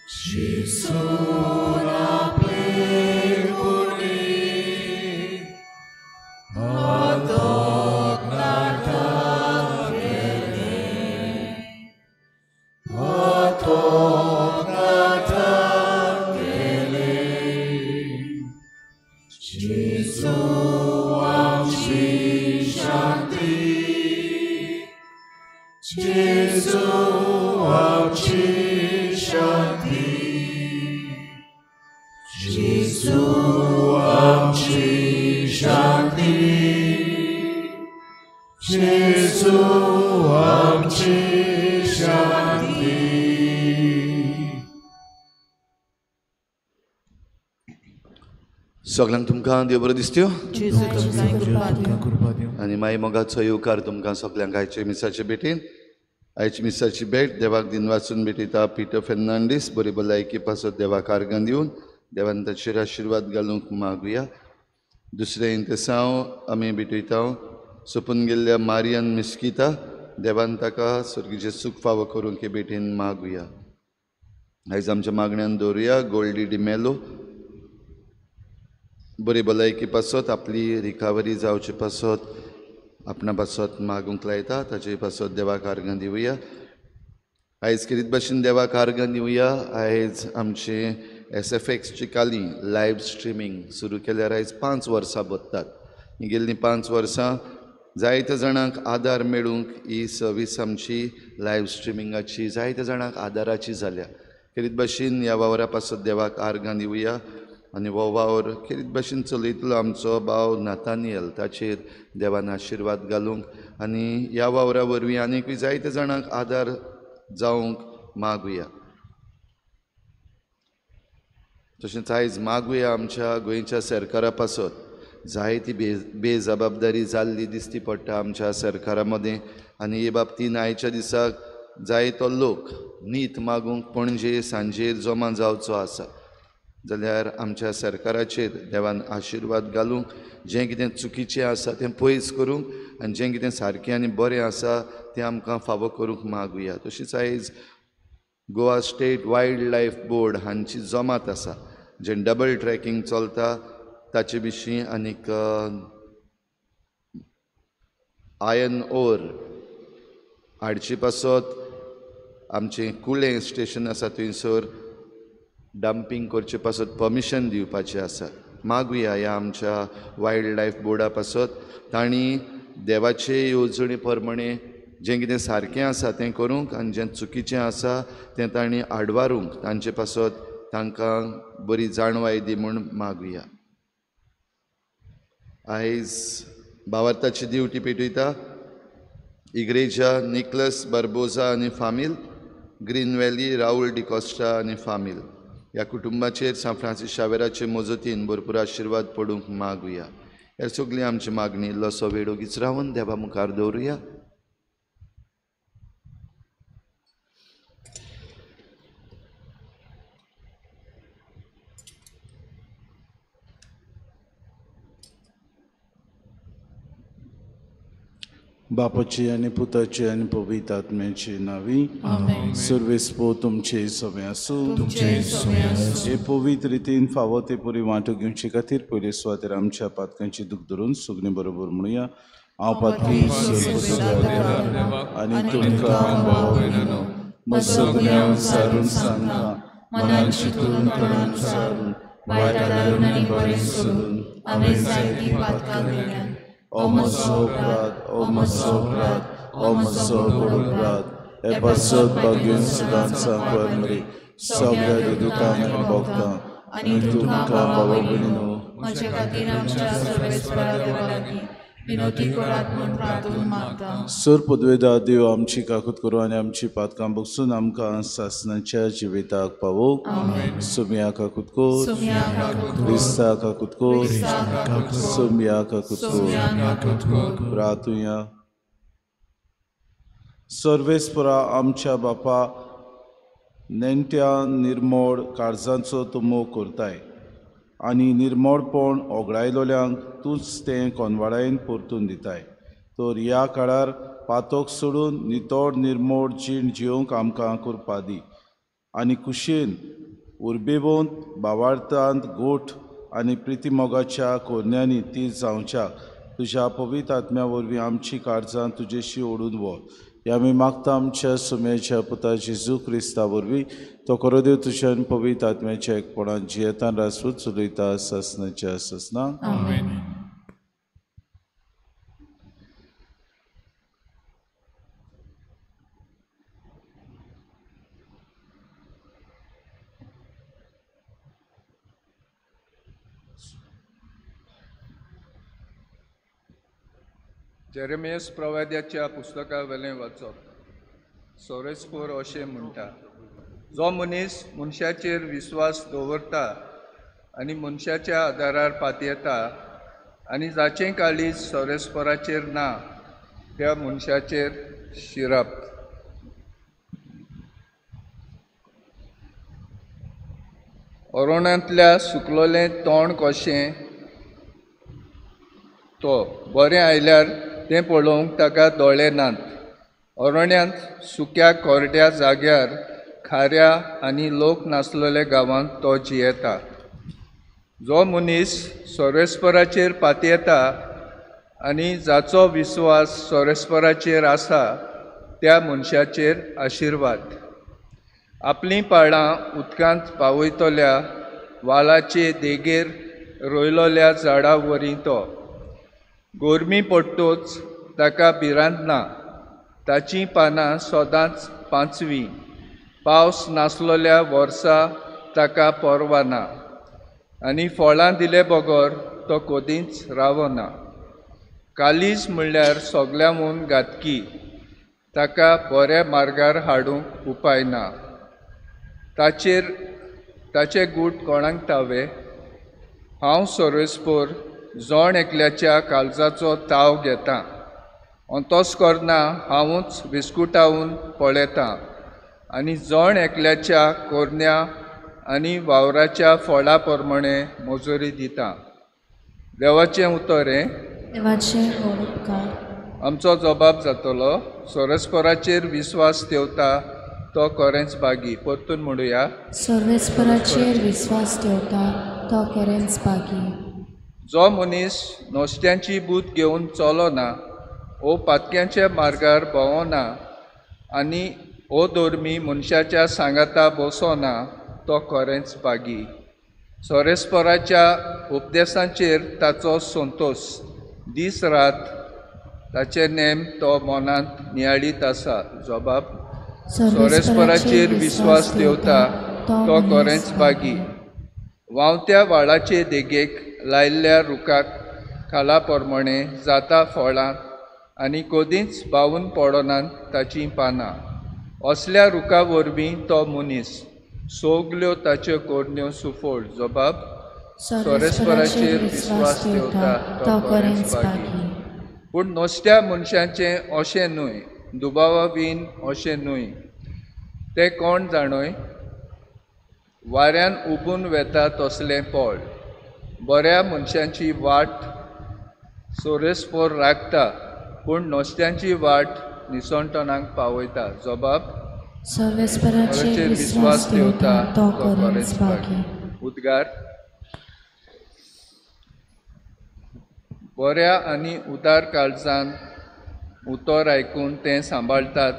जेजून आपले कुडीक अतोक नाटक केलें, अतोक नाटक केलें. जेजू आमची शांती, जेजू आमची शांती, जेजू आमची शांती, जेजू आमची शांती. सगळ्यांक तुमकां देव बरो दिसत्यो जेजू तुमकां कृपा दिवं. आनी माई मोगाचो येवकार तुमकां सगळ्यांक आयचे मिसाचे भेटीन. आयची मिसाची भेट देवाक दिन वाचून भेटयता पिटर फेर्नांडीस. बरी भलायकी पासत देवाक आर्गां दिवन देवान ताचेर आशिर्वाद घालूंक मागुया. दुसरें इंतेसांव आमी भेटयता सोंपून गेल्ल्या मारियन मिस्किता. देवान ताका सर्गीचें सूख फावो करूंक हे भेटीन मागुया. आयज आमच्या मागण्यान दवरुया गोल्डी डिमेलो. बरी भलायकी पासत आपली रिकवरी जावचे पासत आपणा पासत मागूंक लायता ताचे पासत देवाक आर्गां दिवया. आयज खेरीत भाशेन देवाक आर्गां दिवया. आयज आमचे SFX Chicalim live streaming सुरू केल्यार आयज 5 वर्सां बदतात. ही गेल्लीं 5 वर्सां जायत्या जाणांक आदार मेळूंक ही सर्वीस आमची लायव्ह स्ट्रिमिंगाची जायत्या जाणांक आदाराची जाल्या. खेरीत भाशेन ह्या वावरा पासत देवाक आर्गां दिवया आनी हो वावर खेरीत भाशेन चलयतलो आमचो भाव नातानियल ताचेर देवान आशिर्वाद घालूंक आनी ह्या वावरा वरवीं आनीकूय जायत्या जाणांक आदार जावंक मागुया. तशेंच आयज मागुया आमच्या गोंयच्या सरकारा पासत. जायती बेजबाबदारी जाल्ली दिसती पडटा आमच्या सरकारा मदें आनी हे बाबतीन आयच्या दिसाक जायतो लोक नीत मागूंक पणजे सांजेर जमा जावचो आसा. जाल्यार आमच्या सरकाराचेर देवान आशिर्वाद घालूंक जें कितें चुकीचें आसा तें पयस करूंक आनी जें कितें सारकें आनी बरें आसा तें आमकां फावो करूंक मागुया. तशीच आयज Goa state wild life board हांची जमात आसा जें डबल ट्रॅकिंग चलता ताचे विशीं आनीक आयर्न ओर हाडचे पासत आमचें कुळें स्टेशन आसा थंयसर डंपींग करचे पासत परमिशन दिवपाचें आसा. मागुया ह्या आमच्या वायल्ड लायफ बोर्डा पासत तांणी देवाचे येवजणे प्रमाणे जें कितें सारकें आसा तें करूंक आनी जें चुकीचें आसा तें तांणी आडवारूंक तांचे पासत तांकां बरी जाणवाय दी म्हूण मागुया. आयज भावार्थाची दिवटी पेटयता इग्रेजा निकलस बार्बोजा आनी फामील, ग्रीन व्हॅली राहुल डिकॉस्टा आनी फामील ह्या कुटुंबाचेर सांत फ्रांसीस शावेराचे मजतीन भरपूर आशिर्वाद पडूंक मागुया. ह्या सगळी आमची मागणी इल्लोसो वेळ ओगीच रावन देवा मुखार दवरुया. बापाची आनी पुताची आनी पवित्र आत्म्याची नावी. सर्वेस्पो तुमचे समें आसूं. हे पवित्र रितीन फावो ते पुरी वांटो घेवचे खातीर पयले सुवातेर आमच्या पातकांची दूख धरून सुगणे बरोबर म्हणुया. हांव पातकी आनी तुमकां भाव भयणांनो म्हजो गुन्यांव सारून सांगता, मनान चिंतून तणान सारून वायट घालून आनी बरें सोदून हांवें जायतीं पातकां केल्यांत. ओ म्हजो अपराध, ओ म्हजो अपराध, ओ म्हजो व्हड अपराध. हे पासत भाग्यून सदांच सांकवार मरी सगळ्या देवदूतांक आनी भक्तांक आनी तुमकां बाबा भयणीनो म्हजे खातीर आमच्या सर्वेस्परा देवा लागीं विनोती करात म्हूण प्रार्थून मागता. सर पदवेदा देव आमची काकूत करूं आनी आमची पातकां बगसून आमकां सासणाच्या जिविताक पावो. सुमिया काकूत कोर, क्रिस्ता काकूत कोर, सुमिया काकूत कोर. प्रार्थुया. सर्वेस्परा आमच्या बापा नेण्ट्या निर्मोड काळजांचो तूं मोग करताय आनी निर्मोडपण ओगडायलोल्यांक तूंच तें कोनवाडायेन परतून दिताय. तर ह्या काळार पातोक सोडून नितोड निर्मोड जीण जिवंक आमकां करपा दी आनी कुशेन उर्बेवंत भावार्थांत गोठ आनी प्रितीमोगाच्या कोरन्यांनी ती जावच्या तुज्या पवित्र आत्म्या वरवीं आमची काळजां तुजेशी ओडून व्हर. हे आमी मागता आमच्या सुम्याच्या पुता जेजू क्रिस्ता वरवीं तो खरो देव तुज्या आनी पवित्र आत्म्याच्या एकपणान जियेतान रासपूत चलयता ससनाच्या ससना. आमेन. जेरेमियस प्रवाद्याच्या पुस्तकावेलें वाचप. सोरेस्पोर अशें म्हणटा, जो मनीस मनशाचेर विस्वास दवरता आनी मनशाच्या आदारार पातयेता आनी जाचें काळीज सोरेस्पोराचेर ना त्या मनशाचेर शिरप. अरण्यांतल्या सुकलोलें तोंड कशें तो बरें आयल्यार तें पळोवंक ताका दोळे नात. अरण्यांत सुक्या कोरड्या जाग्यार खाऱ्या आनी लोक नासलेल्या गांवांत तो जियेता. जो मनीस सोरेस्पराचेर पातयेता आनी जाचो विस्वास सोरेस्पराचेर आसा त्या मनशाचेर आशिर्वाद. आपलीं पाळां उदकांत पावयतल्या वालाचे देगेर रोयलोल्या झाडा वरी तो. गोरमी पडटोच ताका भिरांत ना, ताचीं पानां सदांच पांचवीं. पावस नासलोल्या वर्सा ताका पर्वा ना आनी फळां दिले बगर तो कदींच रावना. कालीज म्हणल्यार सगळ्यांहून घातकी, ताका बऱ्या मार्गार हाडूंक उपाय ना. ताचेर ताचे गूट कोणाक तावे? हांव सोरेस्पोर जण एकल्याच्या काळजाचो ताव घेता, अंतोस करना हांवूच विस्कुटावन पळयतां आनी जण एकल्याच्या कोरन्या आनी वावराच्या फळा प्रमाणे मजुरी दिता. देवाचें उतर हें. देवाचें व्हड उपकार. आमचो जबाब जातलो, सोरेस्पराचेर विस्वास ठेवता तो खरेंच बागी. परतून म्हणुया, सर्वेस्पराचेर विस्वास ठेवता तो खरेंच बागी. जो मनीस नोस्त्यांची बूद घेवन चलोना ओ पातक्यांच्या मार्गार भोंवना आनी ओ धर्मी मनशाच्या सांगाता बसोना तो खरेंच बागी. सोरेस्पराच्या उपदेसांचेर ताचो संतोश, दीस रात ताचे नेम तो मनांत नियाळीत आसा. जबाब, सोरेस्पराचेर विस्वास ठेवता तो खरेंच बागी. व्हांवत्या व्हाळाचे देगेक लायिल्ल्या रुखाक खाला प्रमाणे जाता फळां आनी कदींच बावून पडनात ताचीं पानां. असल्या रुखा वरवीं तो मनीस सगल्यो ताच्यो करण्यो सुफळ. जबाब, सोरेस्पराचेर विस्वास ठेवता तो खरेंच बागी. पूण नसत्या मनशाचें अशें न्हय, दुबावा बीन अशें न्हय. ते कोण जाणय, वाऱ्यान उबून वेता तसलें पळ. बऱ्या मनशांची वाट सोरेस्पोर राखता, पूण नसत्यांची वाट निसणटणाक पावयता. जबाब, सर्वेस्पराचेर विस्वास ठेवता तो खरेंच बागी. उद्गार, बऱ्या आनी उदार काळजान उतर आयकून तें सांबाळटात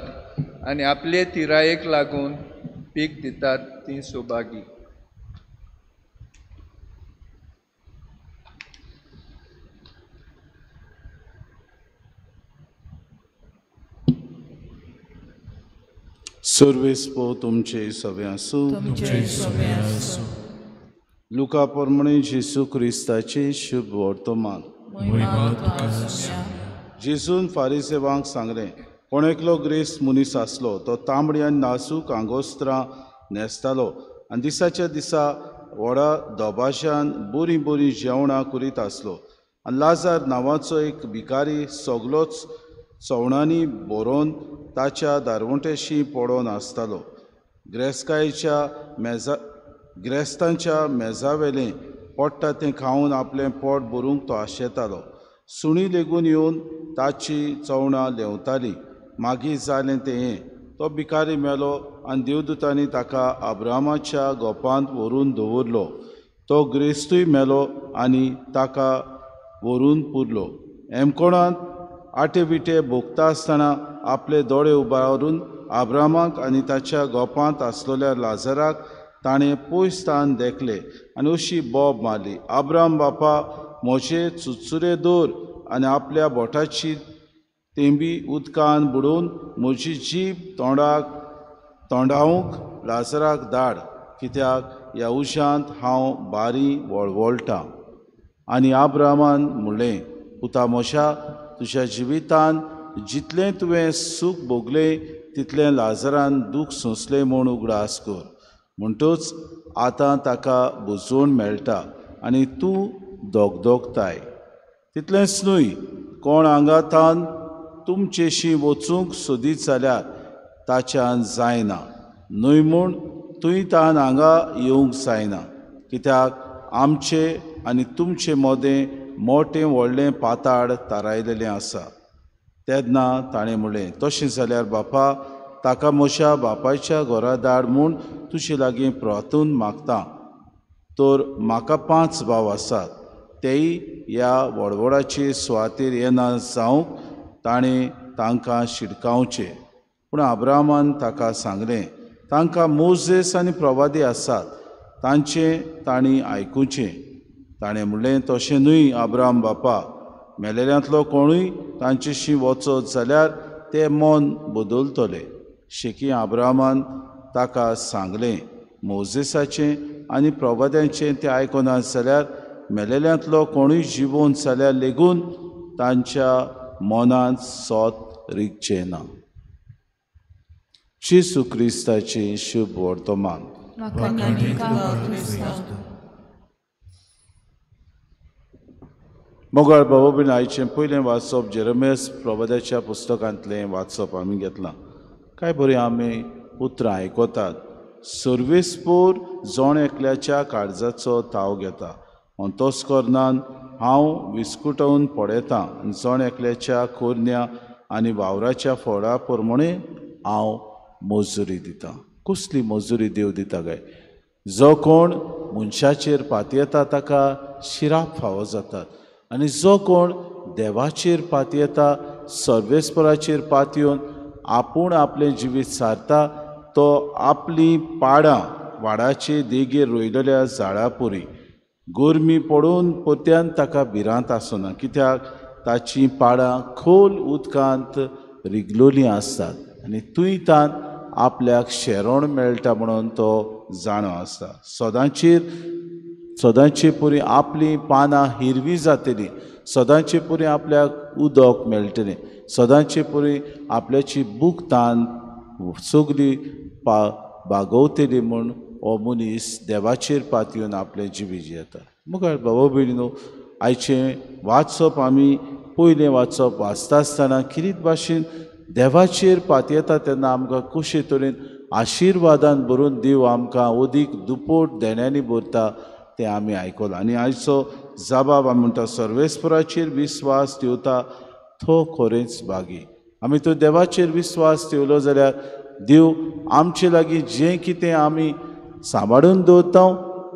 आनी आपले तिरायेक लागून पीक दितात ती सुभागी. सर्वेस्पो तुमचे सवे आसूं. लुका प्रमाणे जेजू क्रिस्ताचे शुभ वर्तमान. जेजून फारिसेवांक सांगलें, कोण एकलो ग्रेस्त मनीस आसलो, तो तांबडी आनी नाजूक आंगोस्त्रां न्हेसतालो आनी दिसाच्या दिसा व्हडा दबाज्यान बरीं बरीं जेवणां करीत आसलो. आनी लाजार नांवाचो एक भिकारी सगलोच चवणांनी भरोन ताच्या दारवंटेशी पडोन आसतालो. ग्रेस्तांच्या मेजावेलें पडटा तें खावन आपलें पोट भरूंक तो आशेतालो. सुणी लेगून येवन ताची चवणां लेंवतालीं. मागीर जालें तें हें, तो भिकारी मेलो आनी देवदूतांनी ताका अब्रामाच्या गोपांत व्हरून दवरलो. तो ग्रेस्तूय मेलो आनी ताका व्हरून पुरलो. हेमकोणांत आटे विटे भोगता आसतना आपले दोळे उबारून अब्रामाक आनी ताच्या गोपांत आसलेल्या लाजराक ताणें पयस तान देखले आनी अशी बोब मारली, अब्राम बापा, म्हजे चुचुरे दवर आनी आपल्या बोटाची तेंबी उदकान बुडोवन म्हजी जीब तोंडावंक लाजराक धाड, कित्याक ह्या उज्यांत हांव बारी वळवळटां. आनी अब्रामान म्हणलें, पुता म्हज्या, तुज्या जिवितान जितलें तुवें सूख भोगलें तितलें लाजरान दूख सोंसलें म्हूण उगडास कर. म्हणटच आतां ताका बुजोवन मेळटा आनी तूं दोगदोगताय. तितलेंच न्हय, कोण हांगातान तुमचेशी वचूंक सोदीत जाल्यार ताच्यान जायना, न्हय म्हूण तुंय तान हांगा येवंक जायना, कित्याक आमचे आनी तुमचे मदें मोटें व्हडलें पाताळ थारायलेलें आसा. तेन्ना ताणें म्हणलें, तशें जाल्यार बापा, ताका म्हज्या बापायच्या घरा धाड म्हूण तुजे लागीं प्रार्थून मागता. तर म्हाका 5 भाव आसात, तेय ह्या वडवडाचे सुवातेर येना जावंक ताणें तांकां शिडकावचें. पूण अब्रामान ताका सांगलें, तांकां मोजेस आनी प्रवादी आसात, तांचें तांणी आयकुचें. ताणें म्हणलें, तशें न्हय अब्राम बापा, मेलेल्यांतलो कोणूय तांचेशी वचत जाल्यार ते मन बदलतले. शेकी अब्रामान ताका सांगलें, मोजेसाचें आनी प्रवाद्यांचें तें आयकना जाल्यार मेलेल्यांतलो कोणूय जिवोवन जाल्यार लेगून तांच्या मनांत सोत रिगचें ना. जेजू क्रिस्ताचें शुभ वर्तमान. मोगाळ बाबा भयण, आयचें पयलें वाचप जेरेमियास प्रवाद्याच्या पुस्तकांतलें वाचप आमी घेतलां. काय बरें आमी उतरां आयकतात. सर्वेस्पोर जण एकल्याच्या काळजाचो ताव घेता, तोच करनान हांव विस्कुटोवन पळयतां आनी जण एकल्याच्या कोरन्या आनी वावराच्या फळा प्रमाणे हांव मजुरी दितां. कसली मजुरी देव दिता काय? जो कोण मनशाचेर पातयेता ताका शिराप फावो जातात, आनी जो कोण देवाचेर पातयेता, सर्वेस्पराचेर पातयेवन आपूण आपलें जिवीत सारता, तो आपलीं पाडां वाडाचे देगेर रोयलेल्या झाडां पुरी गरमी पडून परत्यान ताका भिरांत आसना, कित्याक ताचीं पाडां खोल उदकांत रिगलोलीं आसतात आनी थंय तान आपल्याक शेरोण मेळटा म्हणून तो जाणो आसता. सदांचे पुरी आपलीं पानां हिरवी जातलीं, सदांचे पुरी आपल्याक उदक मेळटलें, सदांचे पुरी आपल्याची भूक तान सगली बागवतली म्हूण हो मनीस देवाचेर पातयेवन आपलें जिवीत जियेता. मुखार बाबा भयणीनो, आयचें वाचप आमी पयलें वाचप वाचता आसतना किरीत भाशेन देवाचेर पातयेता तेन्ना आमकां कशे तरेन आशिर्वादान भरून देव आमकां अदीक दुपोट देण्यांनी भरता तें आमी आयकलां. आनी आयचो जबाब आमी म्हणटा, सर्वेस्पराचेर विस्वास ठेवता तो खरेंच भागी. आमी तो देवाचेर विस्वास ठेवलो जाल्यार देव आमचे लागीं जें कितें आमी सांबाळून दवरता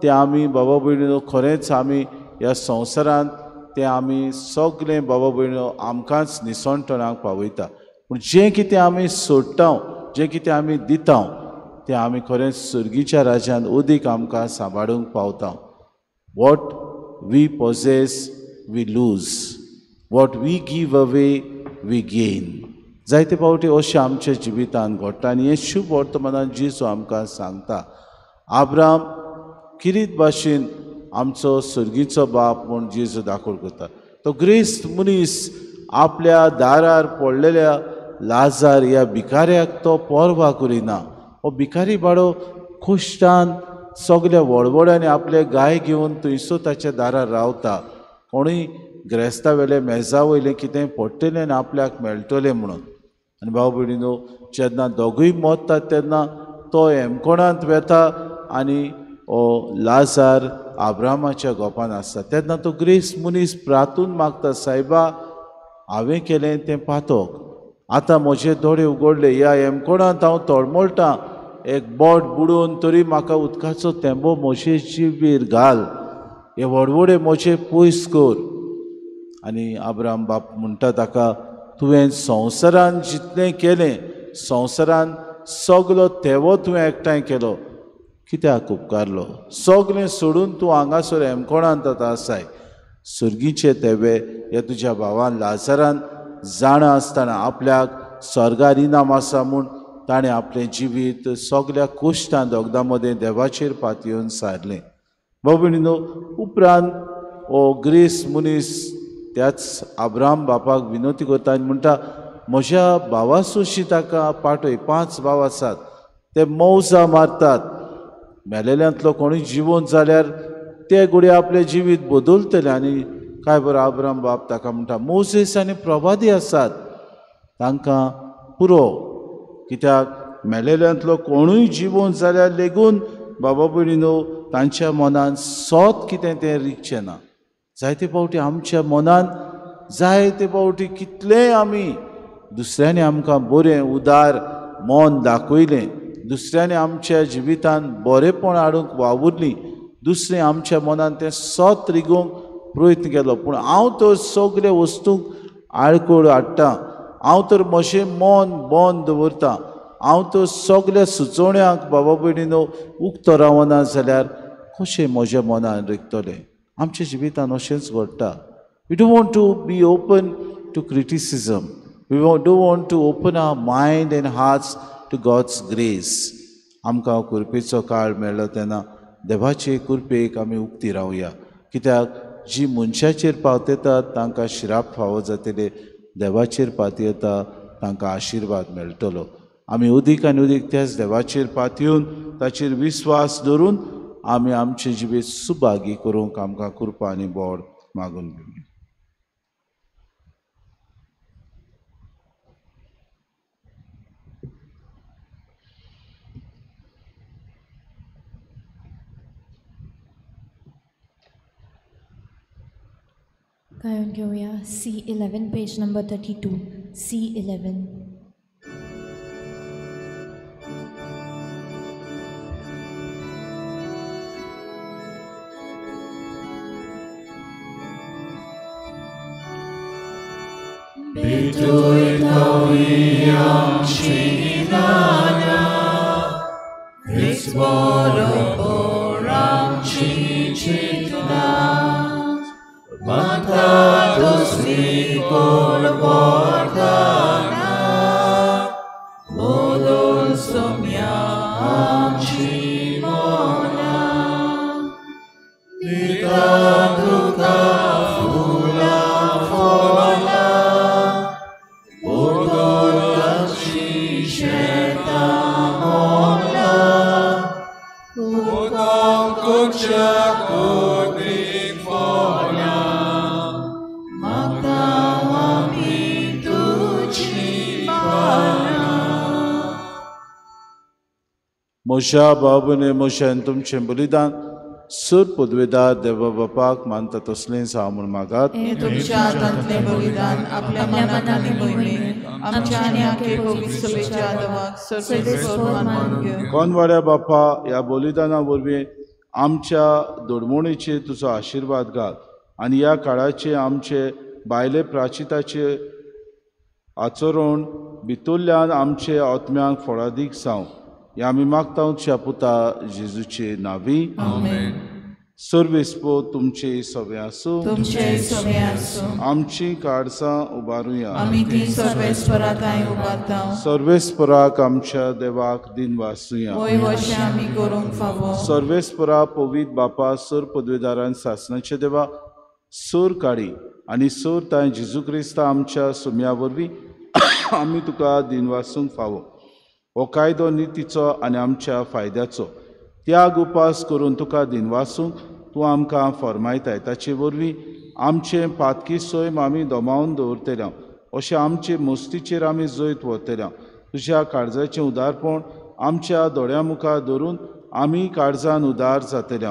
तें आमी बाबा भयणीनो खरेंच आमी ह्या संवसारांत तें आमी सगळें बाबा भयणीनो आमकांच निसणटणाक पावयता. पूण जें कितें आमी सोडटा, जें कितें आमी दिता तें आमी खरेंच सर्गीच्या राज्यांत अदीक आमकां सांबाळूंक पावता. What we possess we lose, what we give away we gain. जायते फावटी अशें आमच्या जिवितांत घडटा आनी हें शुभ वर्तमानान जेजू आमकां सांगता. आब्राम किरीत भाशेन आमचो सर्गीचो बाप म्हूण जेजू दाखोवण करता. तो ग्रेस्त मनीस आपल्या दारार पडलेल्या लाजार ह्या भिकाऱ्याक तो पर्वा करिना. हो भिकारी बाडो खोश्टान सगल्या वळवळ्यांनी आपले गाय घेवन थंयसर ताच्या दारार रावता, कोणूय ग्रेस्ता वेले मेजा वयलें कितें पडटलें आनी आपल्याक मेळटलें म्हणून. आनी भाव भयणीनो, जेन्ना दोगूय मरतात तेन्ना तो हेमकोणांत वेता आनी हो लाजार आब्रामाच्या गोपान आसता. तेन्ना तो ग्रेस्त मनीस प्रातून मागता, सायबा हांवें केलें तें पातक, आतां म्हजे दोळे उगडले, ह्या हेमकोणांत हांव तळमळटां, एक बोट बुडोवन तरी म्हाका उदकाचो तेंबो म्हजे जिबेर घाल, हे व्हडवडे म्हजे पयस कर. आनी आब्राम बाप म्हणटा ताका, तुवें संवसारान जितलें केलें, संवसारान सगलो तेवो तुवें एकठांय केलो, कित्याक उपकारलो? सगलें सोडून तूं हांगासर हेमकोणांत आतां आसाय. सर्गीचे तेवे हे तुज्या भावान लाजारान जाणा आसतना आपल्याक स्वर्गार इनाम आसा म्हूण ताणें आपलें जिवीत सगल्या कुश्टां दोगदां मदें देवाचेर पातयेवन सारलें. भाव भयणीनो, उपरांत हो ग्रेस मनीस त्याच आब्राम बापाक विनवती करता आनी म्हणटा, म्हज्या भावा सोशी ताका पाटय, 5 भाव आसात, ते मौजा मारतात, मेलेल्यांतलो कोणूय जिवंत जाल्यार ते घडये आपलें जिवीत बदलतले. आनी काय बरो आब्राम बाप ताका म्हणटा, मोजेस आनी प्रवादी आसात, तांकां पुरो, कित्याक मेलेल्यांतलो कोणूय जिवंत जाल्यार लेगून बाबा भयणीनो तांच्या मनान सोत कितें तें रिगचें ना. जायते फावटी आमच्या मनान जायते फावटी कितलेंय आमी दुसऱ्यांनी आमकां बरें उदार मन दाखयलें, दुसऱ्यांनी आमच्या जिवितान बरेंपण हाडूंक वावुरलीं, दुसरें आमच्या मनान तें सत रिगोवंक प्रयत्न केलो, पूण हांव तर सगळे वस्तूंक आडखळ हाडटा, हांव तर म्हजें मन बंद दवरता, हांव तर सगळ्या सुचोवण्यांक बाबा भयणीनो उक्तो रावना जाल्यार कशें म्हज्या मनान रिगतलें? आमच्या जिवितान अशेंच घडटा. We do want to be open to criticism, we do want to open our mind and hearts to God's grace. आमकां कृपेचो काळ मेळ्ळो तेन्ना देवाचे कृपेक आमी उक्ती रावया, कित्याक जी मनशाचेर पावतेतात तांकां शिराप फावो जातले, देवाचेर पातयेता तांकां आशिर्वाद मेळटलो. आमी उदीक आनी उदीक त्याच देवाचेर पातयेवन ताचेर विस्वास दवरून आमी आमचें जिवीत सुभागी करूंक आमकां कृपा आनी बोड मागून घेवया. गायन घेऊया C11 page number 32, C11. म्हज्या बाबूने म्हज्यान तुमचें बलिदान सुर पदवेदार देवा बापाक मानता तसलेंच हांव म्हूण मागात. तुमच्या हातांतलें बलिदान आपल्या मनाक आनी मोहिमेक आमच्या आनी आखे पवित्र सभेच्या देवाक सर्वेस्पर मानून घेवं. कोनवाड्या बापा, ह्या बलिदाना वरवीं आमच्या दोडमोणेचेर तुजो आशिर्वाद घाल आनी ह्या काळाचे आमचे भायले प्राचिताचे आचरण भितरल्यान आमचे आत्म्यांक फळादीक जावं, ह्या आमी मागता तुज्या पुता जेजूचे नांवी. आमेन. सर्वेस्पर तुमचे सगळे आसूं, तुमचे सगळे आसूं. आमची काळजां उबारुया, आमी ती सर्वेस्परा थांय उबारता. सर्वेस्पराक आमच्या देवाक दिनवासुया, वय वशें आमी करूंक फावो. सर्वेस्परा पवित्र बापा, सर पदवेदारान सासणाचे देवा, सोर काडी आनी सोर तांय जेजू क्रिस्ता आमच्या सुम्या वरवीं आमी तुका दिनवासूंक फावो. हो कायदो नितीचो आनी आमच्या फायद्याचो त्याग उपास करून तुका दिनवासूंक तूं आमकां फर्मायताय. ताचे वरवीं आमचें पातकी सैम आमी दमावन दवरतले, अशें आमचे मस्तीचेर आमी जैत व्हरतले. तुज्या काळजाचें उदारपण आमच्या दोळ्यां मुखार धरून आमी काळजान उदार जातले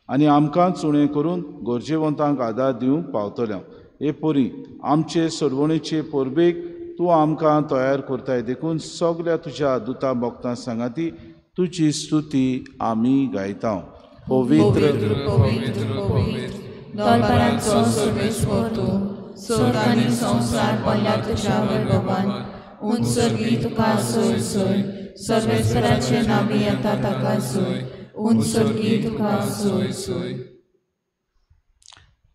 आनी आमकां चुणें करून गरजेवंतांक आदार दिवंक पावतले. हे परी आमचे सोडवणेचे परबेक तूं आमकां तयार करताय देखून सगल्या तुज्या दुतां भक्तां सांगाती तुजी स्तुती आमी गायता. पवित्र पवित्र पवित्र दरबारांचो सर्वेस्पर तूं, स्वर्ग आनी संवसार भरला तुज्या वैभवान. उंच सर्गी तुका सोय सोय, सर्वेस्पराचे नांवी येता ताका सोय, उंच सर्गी तुका सोय सोय.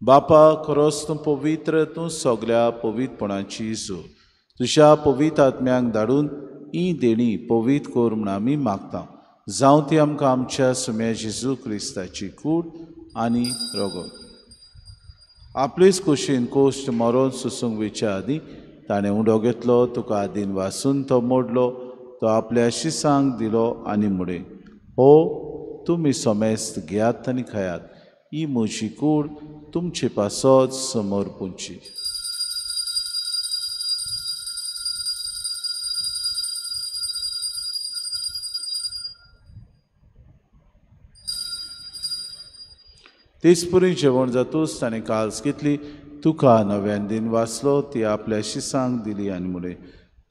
बापा खरोच तूं पवित्र, तूं सगल्या पवित्रपणाची जोड. तुज्या पवित्र आत्म्यांक धाडून ही देणी पवित्र कर म्हूण आमी मागता. जावं ती आमकां आमच्या सुम्या जेजू क्रिस्ताची कूड आनी रगत. आपलेच कुशीन कोश्ट मरोन सोसूंक वयच्या आदीं ताणें उंडो घेतलो, तुका आदीन वासून तो मोडलो, तो आपल्या शिसांक दिलो आनी म्हणलें, हो तुमी समेस्त घेयात आनी खायात, ही म्हजी कूड तुमचे पासत समर्पूंची. तेच पुरी जेवण जातूच ताणें काल्स घेतली, तुका नव्यान दिन वाचलो, ती आपल्या शिसांक दिली आनी म्हणलें,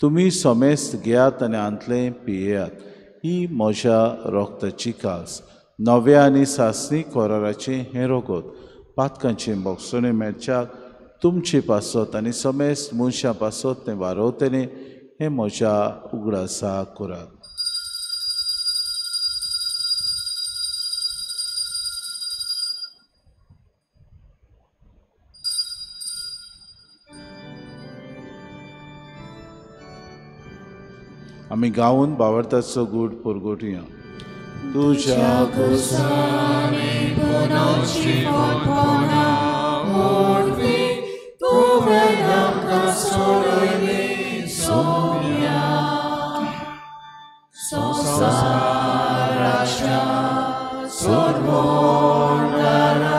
तुमी समेस्त घेयात आनी आंतलें पियेयात, ही म्हज्या रोगताची काल्स, नव्या आनी सासणी कोराराचें हें रगत, पातकांचें बोगसणें मेळच्याक तुमचे पासत आनी समेस्त मनशां पासत तें वारवतलें, हें म्हज्या उगडासा करात. आमी गावन बावडताचो गूट परगोटया. तुज्या कुसांनी पुनोची फोटपणा वरवीं तुवें आमकां सोडयली सोम्या. संवसाराच्या सोडवणदारा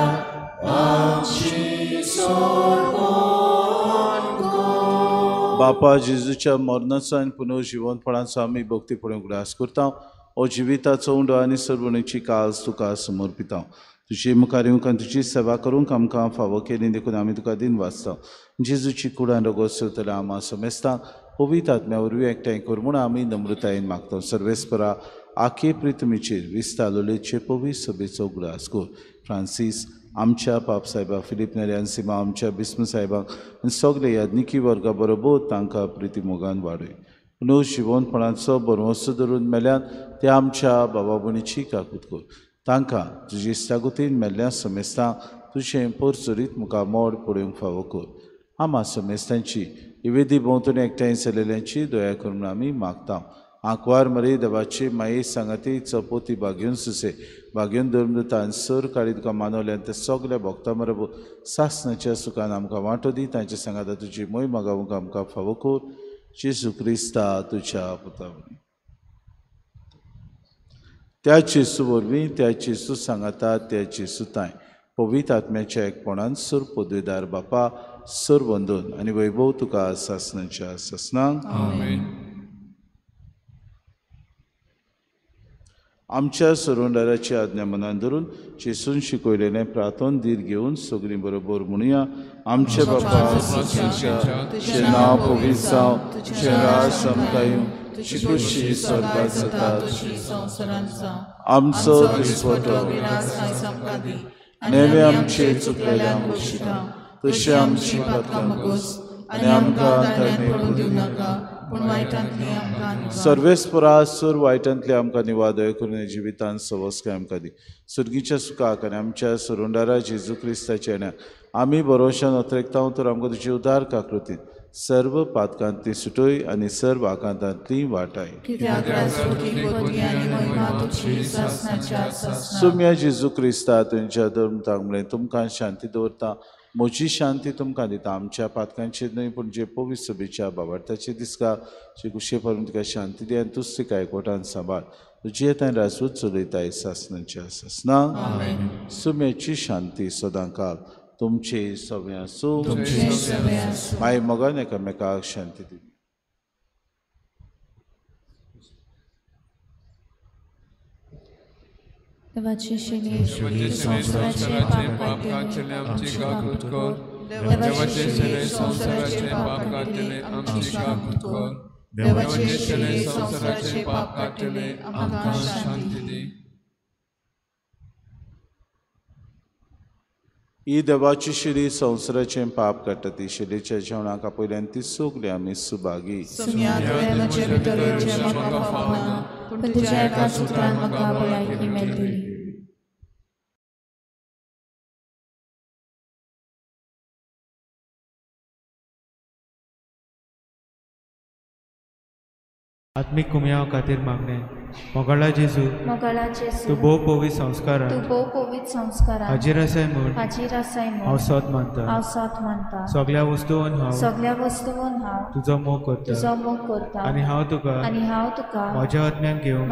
आमची सोडवण. बापा जेजूच्या मरणाचो आनी पुनर्जिवनपणाचो आमी भक्तीपणे उगडास करता. हो जिविताचो उंडो आनी सर्वणीची काल्स तुका समर्पिता. तुजी मुखार येवंक आनी तुजी सेवा करूंक आमकां फावो केली देखून आमी तुका दिन वाचता. जेजूची कुडान रगत सोदतल्या आमा समेस्तांक पवित्र आत्म्या वरवीं एकठांय कर म्हूण आमी नम्रतायेन मागता. सर्वेस्परा आखे प्रितमीचेर विस्तालोलेचे पवित्र सभेचो उगडास कर. फ्रांसीस आमच्या पापसाहेबा, फिलीप नेरी सीमा आमच्या बिस्म साहेबाक आनी सगळे याज्ञिकी वर्गा बरोबर तांकां प्रिती मोगान वाडय. न्हू जिवनपणाचो बरवसो धरून मेल्यान ते आमच्या बाबा भयणीची काकूत कर. तांकां तुजी इश्टागतीन मेल्ल्या समेस्तांक तुजें परचरीत मुखार मोड पळोवंक फावो कर. आमा समेस्तांची इवेदी भोंवतणी एकठांय जाल्ल्यांची दया करून म्हूण आमी मागता. आंकवार मरे देवाची माये सांगाती चपोती बागेवन सुसे बागेवन धर्मदूतान सर काळी तुका मानवल्यान ते सगल्या भोगता बरोबर सासणाच्या सुखान आमकां वांटो दी. तांचे सांगाता तुजी मोय मागावंक आमकां फावो कर. जेजू क्रिस्ता तुज्या पुता वरवीं. त्या जेजू वरवीं, त्या जेजू सांगाता, त्या जेजू तांय पवित्र आत्म्याच्या एकपणान सुर पदवीदार बापा सर वंदन आनी वैभव तुका सासणाच्या सासणांक. आमेन. आमच्या सरोंडाराची आज्ञा मनान धरून जेजून शिकयलेलें प्रार्थन धीर घेवन सगळीं बरोबर म्हणुया. आमचे बापा तुजें नांव पवित्र जावं, तुजें राज आमकां येवं, तुजी खुशी स्वर्गांत जाता तशी संवसारांत जावं. आमचो दिसवटो नेमे आमचे चुकलेल्यांक बक्षिता, तशें आमची पातकां मगोस आनी आमकां ताळ्यांत पडूंक दिवं नाका, पूण वायटांतली आमकां निवार. सर्वेस्परा सूर वायटांतली आमकां निवार, दया करून जिवितान सवस्काय आमकां दी. सुर्गीच्या सुखाक आनी आमच्या सरुंडारा जेजू क्रिस्ताच्या येण्याक आमी भरोशान अत्रेकता तर आमकां तुजी उदार काकृतीन सर्व पातकांतली सुटय आनी सर्व आकांतांतली वाटाय. कित्याक राजवटी पदवी आनी महिमा तुजी सासणाच्या सासणाक. सुम्या जेजू क्रिस्ता तुमच्या धर्मतांक म्हणलें, तुमकां शांती दवरता, म्हजी शांती तुमकां दिता. आमच्या पातकांचेर न्हय पूण जे पवित्र सभेच्या बाबार्थाचे दिसका जे कुशे परून तुका शांती दी आनी तूच तिका एकवटान सांबाळ. तुजी येताय राजवट चलयताय सासणाच्या सासणाक. सुम्याची शांती सदांकाल तुमचे सगळें आसूं. माय मोगान एकामेकाक शांती दी. देवाचे शिमे संवसाराचे पाप काडटले आमची काकूत कर. देवाचे शरीर संवसाराचे पाप काडटले आमची काकूत कर. देवाचे शरीर संवसाराचे पाप काडटले आमकां शांती दी. ही देवाची शिरी संवसाराचें पाप काडटा ती शिरीच्या जेवणाक आपयल्यान ती सगळी आमी सुभागी. आत्मीक कुमयाव खातीर मागणें. मोगाळा जेजू, तूं भोव पवित्र संस्कारान हाजीर आसाय म्हूण हांव सत मानता. सगळ्या वस्तून हांव तुजो मोग करता आनी हांव तुका म्हज्या आत्म्यान घेवंक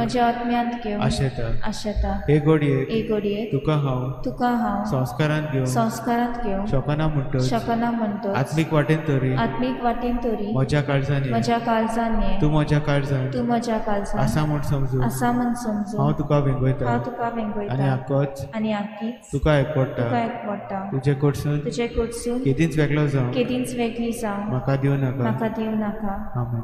आशेता. हे घडयेक तुका हांव संस्कारांत घेवंक शकना म्हणटच आत्मीक वाटेन तरी म्हज्या काळजान ये, तूं म्हज्या काळजान आसा म्हूण समजू हांव तुका वेंगयता आनी आकीच तुका एकवटा. तुजे कडसून केदींच वेगळो जावं म्हाका दिवं नाका. आमेन.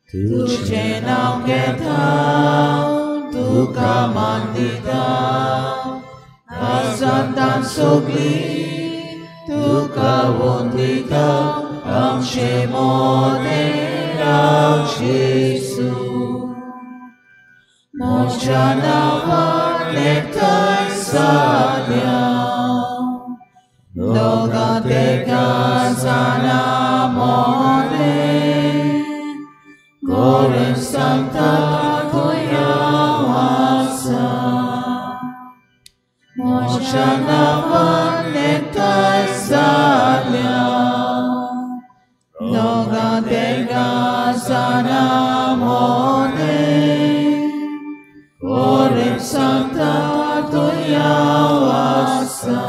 तुझे नांव घेता तुका मान दिता आसंतान सगळी तुका वंदिता आमचे मोदें राव जेजू. म्हज्या नांवान एकठांय जाल्या दोगां तेगां जाणां मोदें गोरें सांगता खंय हांव आसा. म्हज्या नांवान एकठांय जाल्या दोगां तेगां जाणां मोदें गोरें सांगता खंय हांव आसा.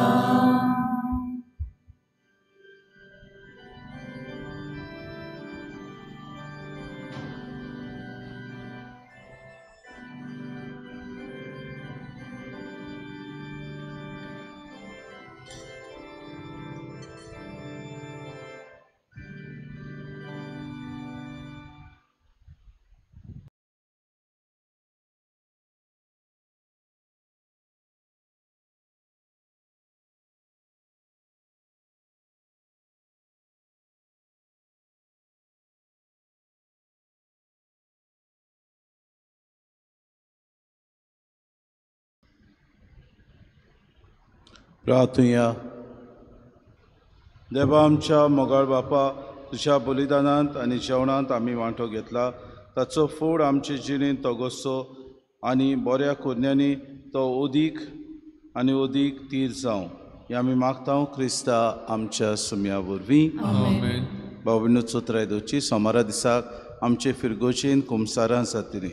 प्रार्थुया. देवा आमच्या मोगाळ बापा, तुज्या बलिदानांत आनी जेवणांत आमी वांटो घेतला ताचो फोड आमचे जिणेंत तगोसचो आनी बऱ्या कुरण्यांनी तो अदीक आनी अदीक तीर जावं हें आमी मागता क्रिस्ता आमच्या सुम्या वरवीं. बाबीनो चोत्राय दवरची सोमारा दिसाक आमचे फिरगोचेन कुमसारां जातली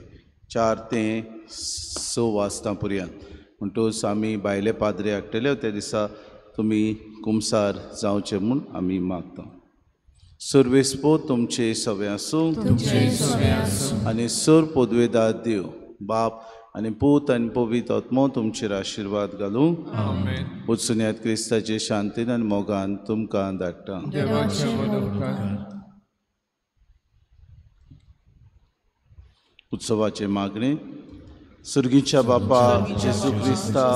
4 ते 6 वाजता पर्यंत. म्हणटूच आमी भायले पाद्रे हाडटले त्या दिसा तुमी कुमसार जावचे म्हूण आमी मागता. सर्वेस्पो तुमचे सवे आसूं आनी सर पदवेदार देव बाप आनी पूत आनी पवित्र आत्मो तुमचेर आशिर्वाद घालूं. वचुन्यात क्रिस्ताचे शांतीन आनी मोगान तुमकां धाडटा. उत्सवाचे मागणे. सुर्गीच्या बापा जेजू क्रिस्ता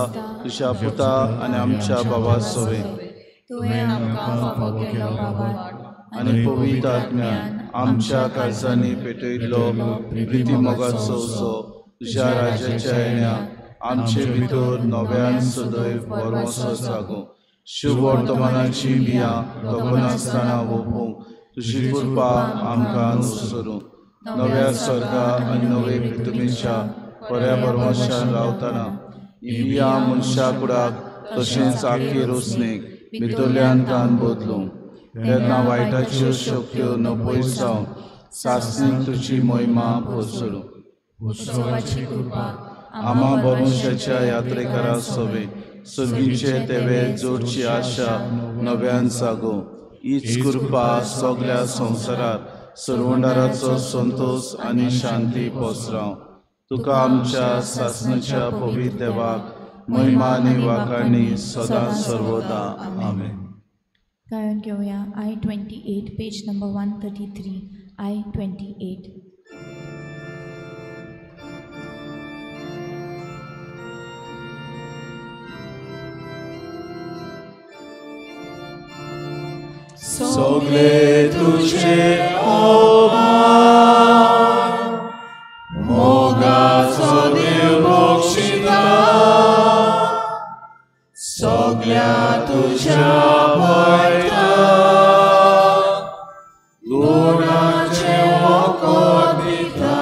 तुज्या पुता आनी आमच्या बाबा सोवे आनी पवित्र आत्म्यान आमच्या काळजांनी पेटयल्लो प्रिती मोगाचो उजो तुज्या राज्याच्या येण्या आमचे भितर नव्यान सदैव भरवंसो जागूं. शुभवर्तमानाची बियां दवरनासतना वोपूंक तुजी कृपा आमकां अनुसरूं. नव्या स्वर्गा आनी नवे पृथ्वीच्या बऱ्या भरवंशान रावतना इबिया मनशा कुडाक तशेंच आखी रोसणेक भितरल्यान तान बदलूं. तेन्ना वायटाच्यो शक्त्यो नपयस जावन सासणीक तुजी मोहिमा पसरूं. आमा भरवंशाच्या यात्रेकारा सोबे सर्गीचे तेवे जोडची आशा नव्यान सागो. हीच कृपा सगल्या संवसारार सर्वंडाराचो संतोष आनी शांती पसराव. तुका आमच्या सासणाच्या पवित्र देवाक महिमा आनी वाखाणी सदा सर्वदा. आमेन. गायन घेवया I-28 page number 133. I-28. सगळे तुझे ओमान मोगाचो देव बक्षिता सगळ्या तुझ्या वायटा गुणाचे वखद दिता.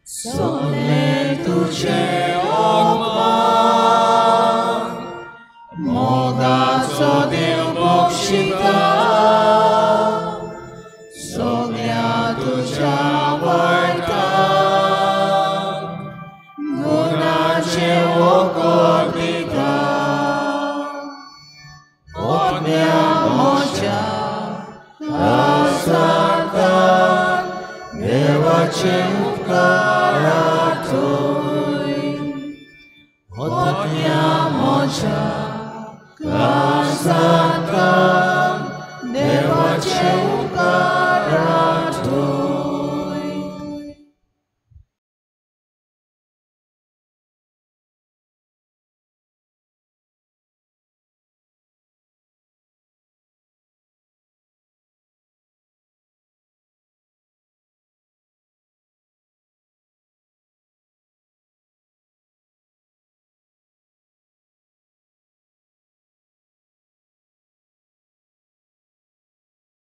सगळे तुझे ओमान मोगाचो देव बक्षिता सगळ्या तुझ्या वायटा गुणाचे वखद दिता. आत्म्या म्हज्या आसाता देवाचे उपकार.